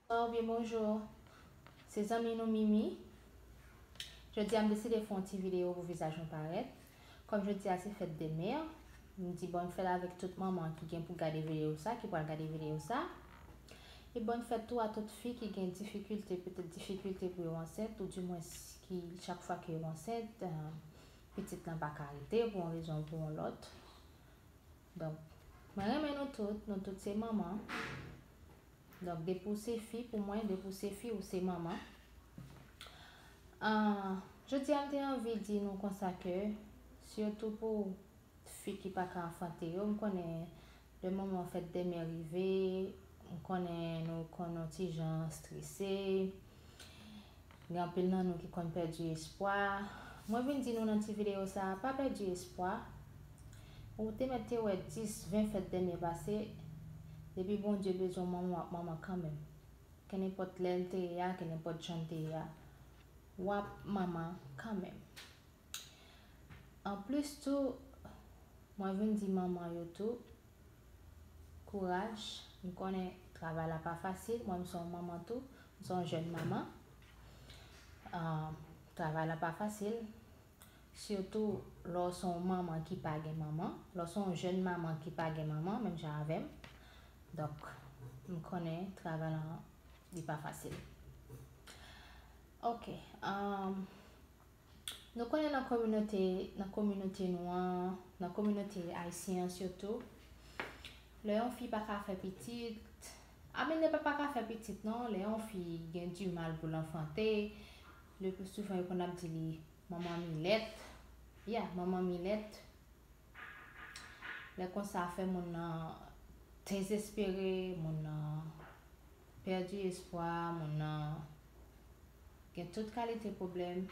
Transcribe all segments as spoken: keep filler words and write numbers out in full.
Bonswa oubyen bonjou. Se zanmi nou Mimi. Jodi a m deside fè yon ti videyo pou vizaj mwen parèt. Kòm jodi a se fèt de mè, m di bòn fèt avèk tout manman ki gen pou gade videyo sa, ki pral gade videyo sa. E bòn fèt tou a tout fi ki gen difikilte, petèt difikilte pou yo ansent, oudimwens ki chak fwa ke yo ansent, eh, pitit lan pa ka rete pou yon rezon ou pou yon lòt. Donk, mwen renmen nou tout, nou tout se manman. Donk, depi w se fi, pou mwen, depi w se fi, ou se manman. Ah, jodi a, m te anvi di nou konsa ke, sitou pou fi ki pa ka anfante yo, m konnen lè moman fèt de mè rive, m konnen nou konn yon ti jan strese, gen anpil nan nou ki konn pèdi espwa. Mwen vin di nou nan ti videyo sa a, pa pèdi espwa. Ou te mèt te wè dis, ven fèt de mè pase, depi Bondye bezwen w manman, w ap manman kanmenm. Kenenpòt lè l te ye a, kenenpòt jan l te ye a, w ap manman kanmenm. Anplis tou, mwen vin di manman yo tou, kouraj. M konnen travay la pa fasil, mwen m se yon manman tou, m se yon jèn manman. Ah, travay la pa fasil, sitou lè w se yon manman ki pa gen manman, lè w se yon jèn manman ki pa gen manman, menm jan avè m. Donk, m konnen travay la, li pa fasil. Ok, ah, nou konnen nan kominote, nan kominote nou an, nan kominote ayisyen an sitou, lè yon fi pa ka fè pitit, I mean, lè pa, pa ka fè pitit non, lè yon fi gen di mal pou l anfante, le pli souvan yo konn ap di li manman milèt. Yeah, manman milèt. Lè konsa fè moun nan dezespere, moun nan pèdi espwa, moun nan gen tout kalite pwoblèm.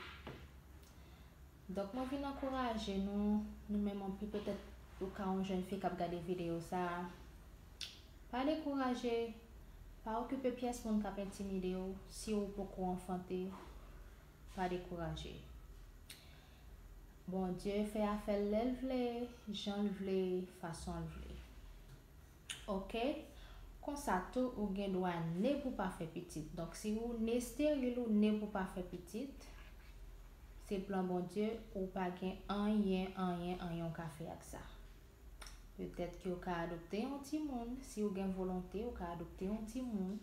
Donk, mwen vin ankouraje nou, nou menm anpil, petèt ou ka yon jèn fi k ap gade videyo sa a. Pa dekouraje, pa okipe pyès moun k ap entimide w, si w poko anfante, pa dekouraje. Bondye fè afè l lè l vle, jan l vle, fason l vle. Ok? Konsa tou, ou gen dwa ne pou pa fè pitit. Donk, si ou ne esteril, ou ne pou pa fè pitit, se plan Bondye, ou pa gen anyen, anyen, anyen ou ka fè ak sa. Petèt ke ou ka adopte yon timoun, si ou gen volonte, ou ka adopte yon timoun.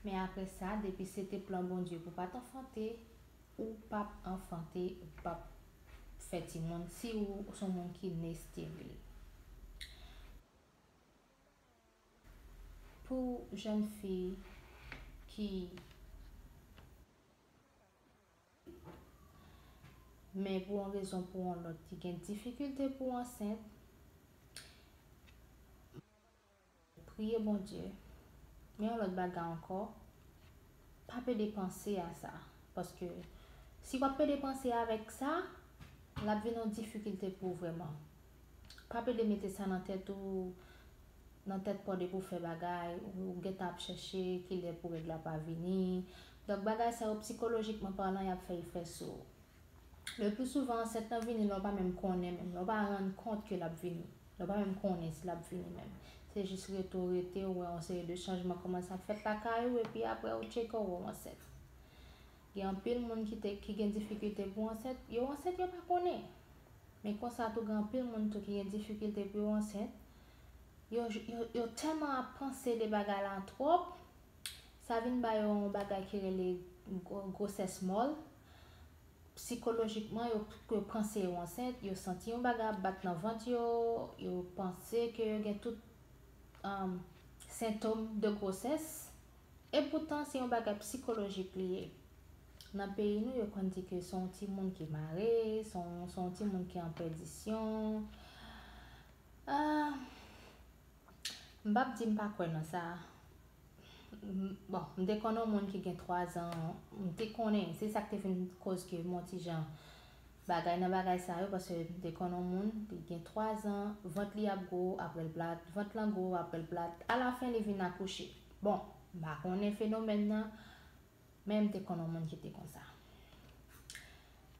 Men apre sa, depi se te plan Bondye pou pa t anfante, ou p ap anfante, ou p ap fè timoun, si ou se yon moun ki ne esteril. Pou jèn fi ki, men pou yon rezon pou yon lòt, ki gen difikilte pou ansent, priye Bondye. Men yon lòt bagay ankò, pa pede panse a sa. Paske si w ap pede panse avèk sa, l ap vin yon difikilte pou ou vrèman. Pa pede mete sa nan tèt ou, nan tèt pa w depi w fè bagay, ou gentan ap chèche kilè pou règ la pa vini. Donk, bagay sa yo, sikolojikman palan, y ap fè efè sou ou. Le pli souvan, ansent lan vini lè w pa menm konnen menm, lè w pa rann kont ke l ap vini. Lè w pa menm konnen si l ap vini menm. Se jis rete w rete, ou wè yon seri de chanjman kòmanse ap fèt lakay ou, epi apre ou tcheke w wè w ansent. Gen anpil moun ki te, ki gen difikilte pou ansent, yo ansent yo pa konnen. Men konsa tou gen anpil moun tou ki gen difikilte pou yo ansent. Yo, yo, yo tèlman ap panse de bagay la twòp, sa vin ba yo yon bagay ki rele gwo-, gwosès mòl. Sikolojikman, yo, yo panse yo ansent, yo santi yon bagay ap bat nan vant yo, yo panse ke yo gen tout, um, sentòm de gwosès. Epoutan, se yon bagay sikolojik li ye. Nan peyi nou, yo konn di ke se yon timoun ki mare, se yon, se yon timoun ki an pèdisyon. Ah, m p ap di m pa kwè nan sa. M, bon, m te konn yon moun ki gen twa zan, m te konnen, se sa k te vin koz ke m yon ti jan bagay nan bagay sa yo, paske m te konn yon moun, li gen twa zan, vant li ap gwo, apre l plat, vant lan gwo, apre l plat, alafen li vin akouche. Bon, m pa konnen fenomèn nan, men m te konn yon moun ki te konsa.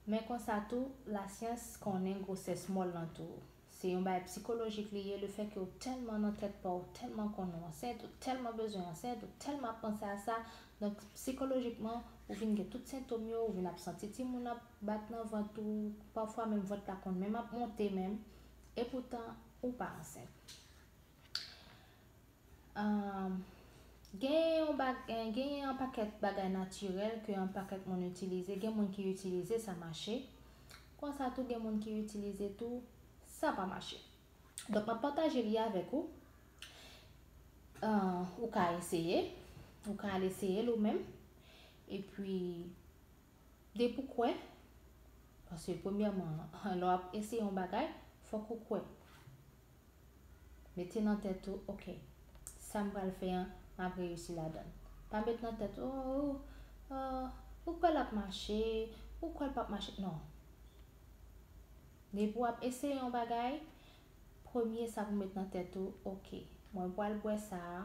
Men konsa tou, lasyans konnen gwosès mòl lan tou. Se yon bagay psikolojik li ye, le fè ke w tèlman nan tèt pa w, ou tèlman konnen w ansent, ou tèlman bezwen ansent, ou tèlman ap panse a sa. Donk, psikolojikman, ou vin gen tout sentòm yo, ou vin ap santi timoun ap bat nan vant ou, pafwa menm vant la konn menm ap monte menm, epoutan, ou pa ansent. Ahn, gen yon bag-, eh, gen yon pakèt bagay natirèl ke yon pakèt moun itilize. Gen moun ki itilize, sa mache. Konsa tou, gen moun ki itilize tou, sa pa mache. Donk, m ap pataje li avèk ou. Ahn, ou ka eseye. Ou ka al eseye l ou menm. Epi, depi w kwè, paske premyèman, lè w ap eseye yon bagay, fòk ou kwè. Mete nan tèt ou, oke, sa m pral fè an, m ap reyisi ladan l. Pa met nan tèt ou, oh, oh, oh, ou kwè l ap mache, ou kwè l p ap mache. Non. Depi w ap eseye yon bagay, premye sa pou met nan tèt ou, oke, mwen pral bwè sa a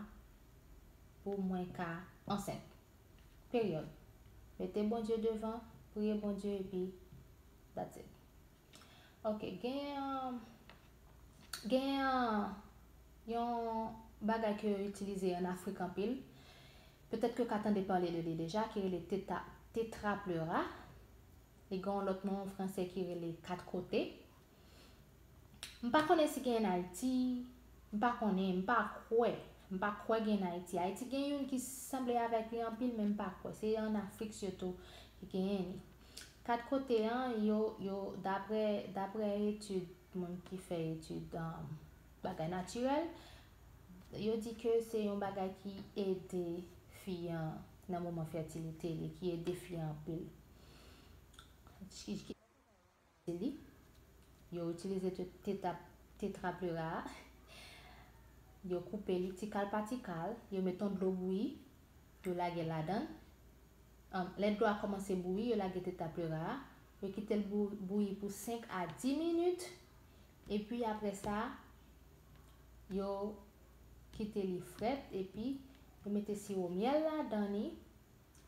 pou mwen ka ansent. Peryòd. Mete Bondye devan, priye Bondye epi that's it. Ok, gen, gen yon bagay ke yo itilize ann Afrik anpil. Petèt ke w ka tande pale de li deja, ki rele teta-, tetrapleura. Li gen yon lòt non an fransè ki rele kat kote. M pa konnen si gen ann Ayiti, m pa konnen, m pa kwè. M pa kwè gen ann Ayiti. Ayiti gen youn ki sanble avèk li anpil, men m pa kwè. Se ann Afrik sitou ki genyen li. Kat kote an, yo, yo, daprè, daprè etid, moun ki fè etid, um, bagay natirèl, yo di ke se yon bagay ki ede fi an nan moman fètilite li, ki ede fi an anpil. Ki, ki, li, yo itilize te-, teta-, tetrapleura a, yo koupe li ti kal pa ti kal, yo met yon dlo bouyi, yo lage ladan l. An, lè dlo a kòmanse bouyi, yo lage tetrapleura a, yo kite l bou-, bouyi pou senk a dis minit, epi apre sa, yo kite li frèt, epi yo mete siwo myèl ladan li,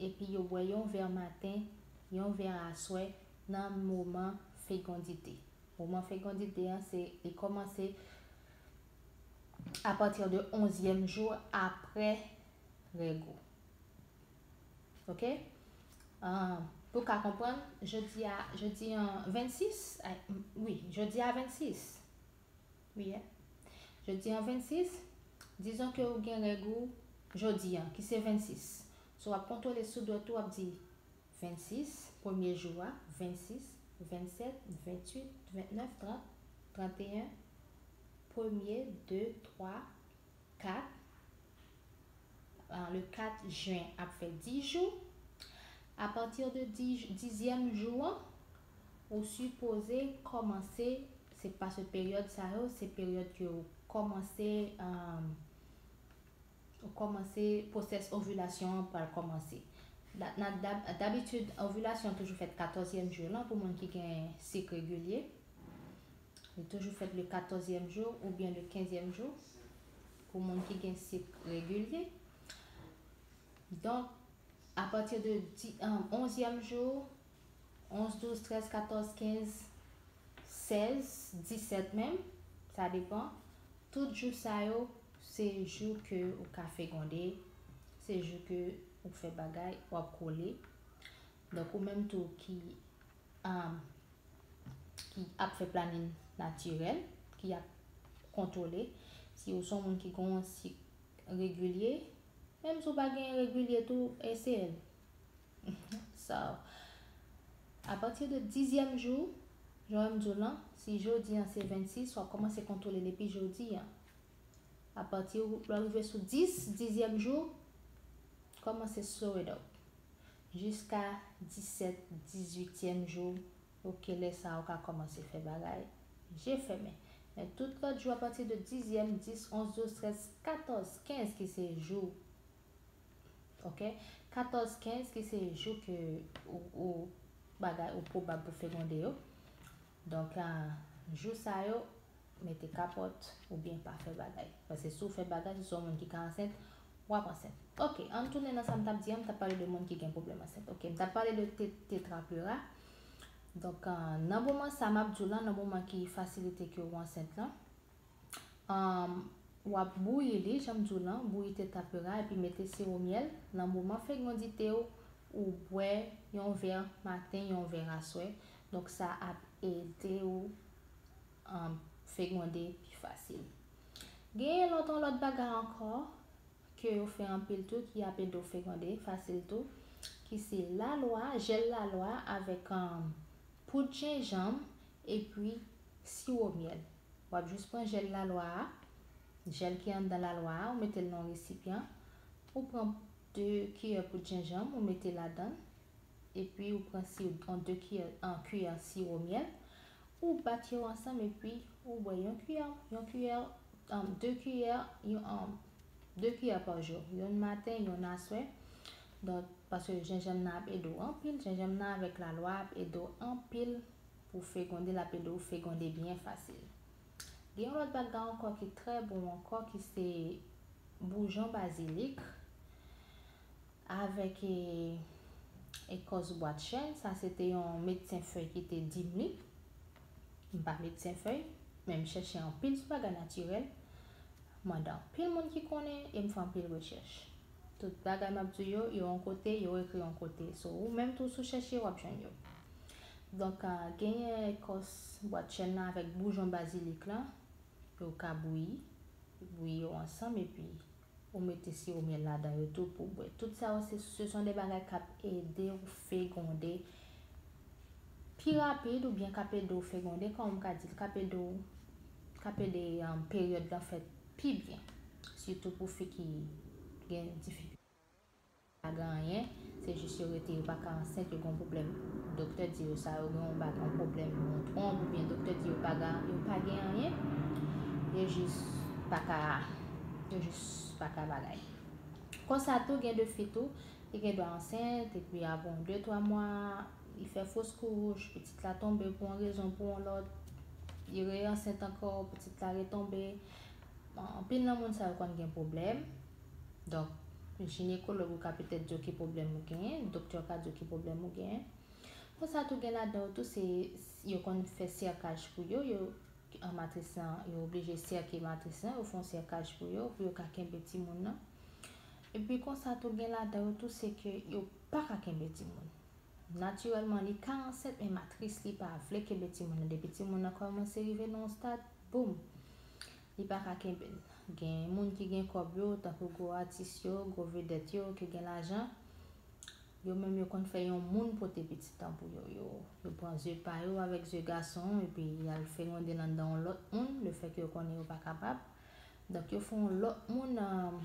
epi yo bwè yon vè maten, yon vè aswè nan moman fegondite. Moman fegondite an, se, li kòmanse apati de onzyèm jou apre règ ou. Ok? Ah, pou w ka konprann, jodi a, jodi an vennsis, ay, m-, wi, jodi a vennsis. Wi, eh. Jodi an vennsis, dizon ke ou gen règ ou jodi an, ki se vennsis. So, w ap kontwole sou dwèt ou, w ap di vennsis, premye jou a, vennsis, vennsèt, venntuit, ventnèf, trant, tranteyen, premye, de, twa, kat. Ah, le kat jen ap fè dis jou. Apati de dis, dizyèm jou an, ou sipoze kòmanse, se pa se peryòd sa yo, se peryòd ke ou kòmanse, um, ou kòmanse, pwosès ovilasyon an pral kòmanse. Da-, na-, dab-, dabitid, ovilasyon toujou fèt katòzyèm jou lan pou moun ki gen sik regilye. Li toujou fèt le katòzyèm jou oubyen le kenzyèm jou pou moun ki gen sik regilye. Donk, apati de di-, um, onzyèm jou, onz, douz, trèz, katòz, kenz, sèz, disèt menm, sa depan. Tout jou sa yo, se jou ke ou ka fegonde, se jou ke ou fè bagay, w ap kole. Donk, ou menm tou ki, um, ki ap fè planin natirèl, ki ap kontwole. Si ou se yon moun ki gen yon sik regilye, menm si w pa gen regilye tou, eseye l. So, apati de dizyèm jou, jan m di w lan, si jodi an se vennsis, w ap kòmanse kontwole depi jodi an. Apati lè w rive sou dis, dizyèm jou, kòmanse slow it up. Jiska disèt, dizuityèm jou, ok, lè sa a ou ka kòmanse fè bagay je fèmen. Men tout lòt jou apati de dizyèm, dis, onz, douz, trèz, katòz, kenz ki se jou, ok, katòz, kenz ki se jou ke ou, ou bagay ou pwobab pou fegonde yo. Donk, ah, jou sa yo, mete kapòt oubyen pa fè bagay. Paske si w fè bagay, si w se yon moun ki ka ansent, w ap ansent. Ok, ann tounen nan sa m t ap di an, m t ap pale de moun ki gen pwoblèm ansent. Ok, m t ap pale de te-, tetrapleura. Donk, nan moman sa m ap di w lan, nan moman ki fasilite ke ou ansent lan, w ap bouyi li, jan m di w lan, bouyi teta pera epi mete siwo myèl. Nan moman fegondite w, ou bwè yon vè maten, yon vè aswè. Donk, sa ap ede w fegonde pi fasil. Genyen lòt, yon lòt bagay ankò ke yo fè anpil tou, ki ap ede w fegonde fasil tou, ki se lalwa, jèl lalwa avèk poud jenjanm epi siwo myèl. W ap jis pran jèl lalwa a, jèl ki anndan lalwa a, ou mete l nan yon resipyan. Ou pran de kiyè poud jenjanm, ou mete ladan l. Epi ou pran si, yon de kiyè, an kiyè siwo myèl, ou bat yo ansanm epi ou bwè yon kiyè, yon kiyè, um, de kiyè, yon, um, de kiyè pa jou, yonn maten, yonn aswè. Donk, paske jenjanm nan ap ede w anpil, jenjanm nan avèk lalwa ap ede w anpil pou fegonde, l ap ede w fegonde byen fasil. Gen yon lòt bagay ankò ki trè bon ankò, ki se boujon bazilik avèk e, ekòs bwatchèn. Sa se te yon medsen fèy ki te di m li. M pa medsen fèy, men m chèche anpil sou bagay natirèl. M mande anpil moun ki konnen e m fè anpil rechèch. Tout bagay m ap di yo, yo yon kote, yo ekri yon kote. So, ou menm tou, si w chèche, w ap jwenn yo. Donk, a, genyen ekòs bwatchèn nan avèk boujon bazilik lan, yo ka bouyi, bouyi yo ansanm, epi ou mete siwo myèl ladan yo tou pou w bwè. Tout sa yo, se, se son de bagay k ap ede w fegonde pi rapid oubyen k ap ede w fegonde, kòman m ka di l, k ap ede w, k ap ede, um, peryòd lan fèt pi byen. Sitou pou fi ki gen difikilte. Pa gen anyen, se jis yo rete, yo pa ka ansent, yo gen yon pwoblèm. Doktè di yo sa, yo gen yon ba-, yon pwoblèm, yon twonp, oubyen doktè di yo pa gen, yo pa gen anyen, yo jis pa ka, yo jis pa ka bagay. Konsa tou, gen de fi tou, li gen dwa ansent, epi apre yon de twa mwa, li fè fos kouch, pitit la tonbe pou yon rezon, pou yon lòt, li re ansent ankò, pitit la retonbe. Bon, anpil nan moun sa yo konn gen pwoblèm. Donk, jinekològ ou ka petèt di w ki pwoblèm ou genyen, doktè ka di w ki pwoblèm ou genyen. Konsa tou gen ladan yo tou se, yo konn fè sèkaj pou yo, yo, an matris lan, yo oblije sèke matris lan, yo fè yon sèkaj pou yo, pou yo ka kenbe timoun nan. Epi konsa tou gen ladan yo tou se ke yo pa ka kenbe timoun. Natirèlman, li ka ansent, men matris li pa vle kenbe timoun nan. Depi timoun nan kòmanse rive nan yon stad, boum, li pa ka kenbe l. Gen moun ki gen kòb yo, tankou gwo atis yo, gwo vedèt yo, ki gen lajan, yo menm yo konn fè yon moun pote pitit lan pou yo. Yo, yo pran ze pa yo avèk ze gason, epi y al fegonde l anndan yon lòt moun, lefètke yo konnen yo pa kapab. Donk, yo fè yon lòt moun, um,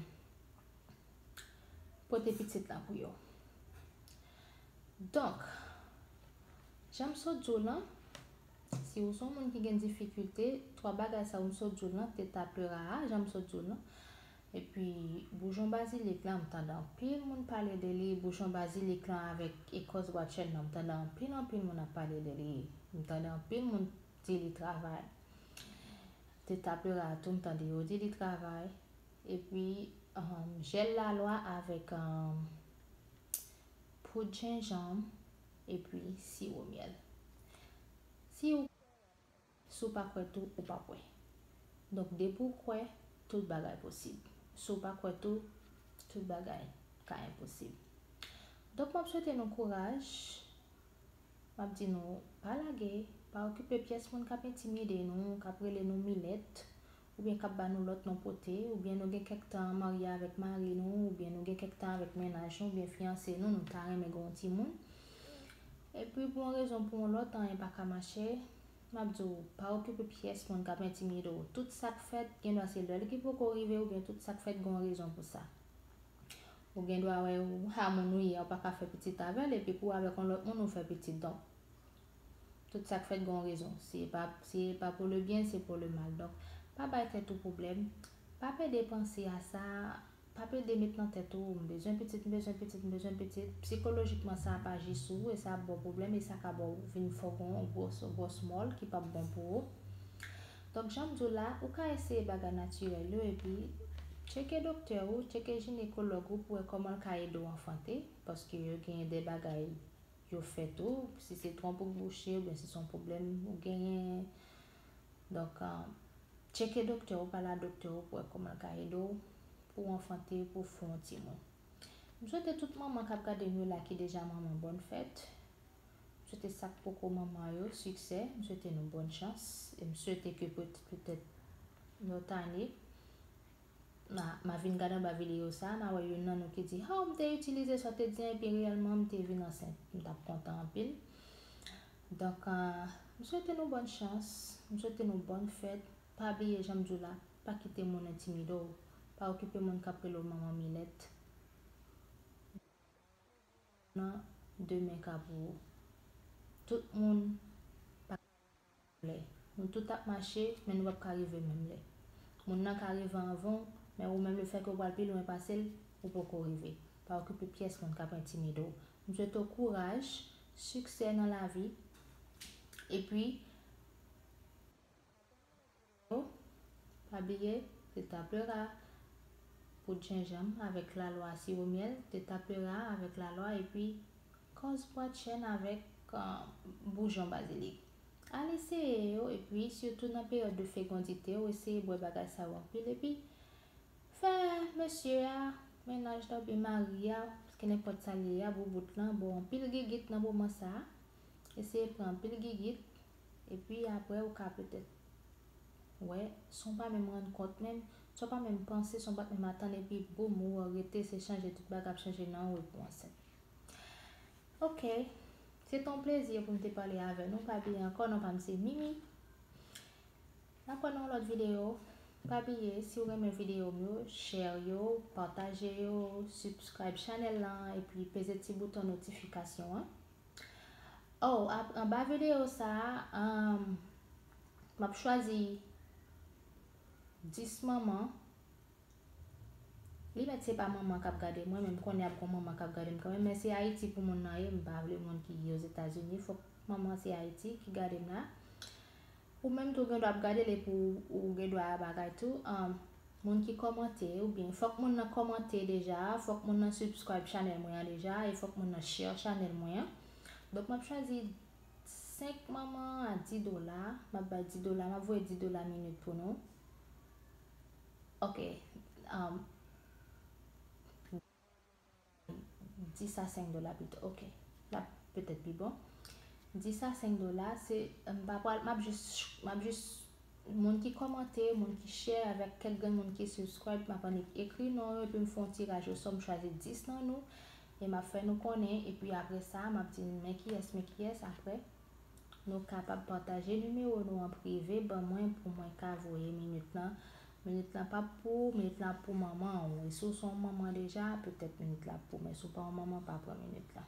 pote pitit lan pou yo. Donk, jan m sot di w lan, si w se yon moun ki gen difikilte, twa bagay sa yo m sot di w lan, teta pleura a, jan m sot di w lan, epi boujon bazilik lan, m tande anpil moun pale de li, boujon bazilik lan avèk ekòs bwatchèn nan, m tande anpil, anpil moun ap pale de li, m tande anpil moun di li travay. Teta pleura a tou, m tande yo di li travay. Epi, um, jèl lalwa avèk, um, poud jenjanm, epi siwo myèl. Si w, si w pa kwè tou, ou p ap wè. Donk, depi w kwè, tout bagay posib. Si w pa kwè tou, tout bagay ka enposib. Donk, m ap swete nou kouraj. M ap di nou, pa lage, pa okipe pyès moun k ap entimide nou, k ap rele nou milèt, oubyen k ap ba nou lòt non pote, oubyen nou gen kèk tan marye avèk mari nou, oubyen nou gen kèk tan avèk mennaj nou, oubyen fiyanse nou, nou ta renmen gen yon timoun. Epi pou yon rezon, pou yon lòt, anyen pa ka mache. M ap di w, pa okipe pyès moun k ap entimide w. Tout sa k fèt, gen dwa se lè l ki poko rive, oubyen tout sa k fèt, gen yon rezon pou sa. Ou gen dwa wè ou a moun ou ye a, ou pa ka fè pitit avè l, epi kou avèk yon lòt moun ou fè pitit. Donk, tout sa k fèt gen yon rezon. Si e pa, si e pa pou le byen, se pou le mal. Donk, pa bay tèt ou pwoblèm. Pa pede panse a sa. Pa pede met nan tèt ou, m bezwen pitit, m bezwen pitit, m bezwen pitit. Sikolojikman, sa ap aji sou ou e sa ap ba w pwoblèm e sa ka ba w vin fè w gen yon gwòs, gwòs mòl ki p ap bon pou ou. Donk, jan m di w la, ou ka eseye bagay natirèl yo epi tcheke doktè ou, tcheke jinekològ ou pou wè kòman l ka ede w anfante, paske yo genyen de bagay yo fèt ou, si se twonp ou bouche, oubyen si se yon pwoblèm ou genyen. Donk, tcheke doktè ou, pale a doktè ou pou wè kòman l ka ede w pou w anfante, pou w fè yon timoun. M swete tout manman k ap gade m yo la ki deja manman bòn fèt. M swete sa k poko manman yo siksè. M swete nou bòn chans. E m swete ke petèt, petèt lòt ane, m a, m a vin gade anba videyo sa a, m a wè youn nan nou ki di, oh, m te itilize sa w te di an, epi reyèlman m te vin ansent. M t ap kontan anpil. Donk, m swete nou bòn chans. M swete nou bòn fèt. Pa bliye, jan m di w la, pa kite moun entimide w. Pa okipe moun k ap rele w manman Milèt. Nan demen ka pou ou. Tout moun pa lè. Nou tout ap mache, men nou p ap ka rive menm lè. Moun nan ka rive anvan w, men ou menm, lefètke w pral pi lwen pase l, ou poko rive. Pa okipe pyès moun k ap entimide w. M swete w kouraj, siksè nan lavi. Epi, pa bliye, se taplera, poud jenjanm avèk lalwa, siwo myèl, se taplera avèk lalwa, epi kòz bwa chèn avèk boujon bazilik. Al eseye yo, epi sitou nan peryòd de fekondite, ou eseye bwè bagay sa yo anpil, epi fè mesye a, mennaj la oubyen mari a, paske nenpòt sa l ye a, boubout lan, ba w anpil gigit nan moman sa a. Eseye pran anpil gigit, epi apre ou ka petèt wè, san w pa menm rann kont menm, san w pa menm panse, san w pa t menm atann, epi boum, ou wè rete, se chanje, tout bagay ap chanje nan ou epi w ansent. Ok, se te yon plezi pou m te pale avè nou. Pa bliye ankò, non pa m se Mimi. N ap wè nan yon lòt videyo. Pa bliye, si w renmen videyo m yo, share yo, pataje yo, subscribe chanèl lan, epi peze ti bouton notifikasyon an. Oh, ap-, anba videyo sa a, um, m ap chwazi dis manman. Li mèt se pa manman k ap gade mwen, men m konnen ap gon manman k ap gade m kanmenm, men se Ayiti pou moun nan ye, m pa vle moun ki Ozetazini, fòk manman se Ayiti ki gade m la. Ou menm tou gen dwa ap gade l epi w, ou gen dwa bagay tou. Um, moun ki kòmante, oubyen fòk moun nan kòmante deja, fòk moun nan subscribe chanèl mwen an deja, e fòk moun nan share chanèl mwen an. Donk, m ap chwazi senk manman a dis dola, m ap bay dis dola, m ap voye dis dola minit pou nou. Ok, um, dis a senk dola pito. Ok, l ap petèt pi bon. Dis a senk dola, se, m pa pral, m ap jis, m ap jis, moun ki kòmante, moun ki share, avèk kèk grenn moun ki subscribe, m ap annik ekri non yo, epi m fè yon tiraj osò, m chwazi dis nan nou, e m ap fè nou konnen, epi apre sa, m ap di men kiyès, men kiyès, apre. Nou kapab pataje nimewo nou an prive ban mwen pou mwen ka voye minit lan. Minit lan p ap pou ou, minit lan ap pou manman ou. E si w se yon manman deja, petèt minit la ap pou ou, men si w pa yon manman, pa pran minit lan.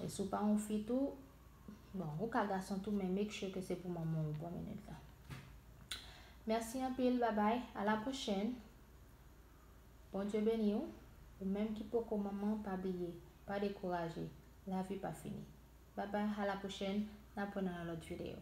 E si w pa yon fi tou, bon, ou ka gason tou, men make sure ke se pou manman w ou pran minit lan. Mèsi anpil, babay, a la pwochèn. Bondye beni w. Ou menm ki poko manman, pa bliye, pa dekouraje. Lavi pa fini. Babay, a la pwochèn, n ap wè nan yon lòt videyo.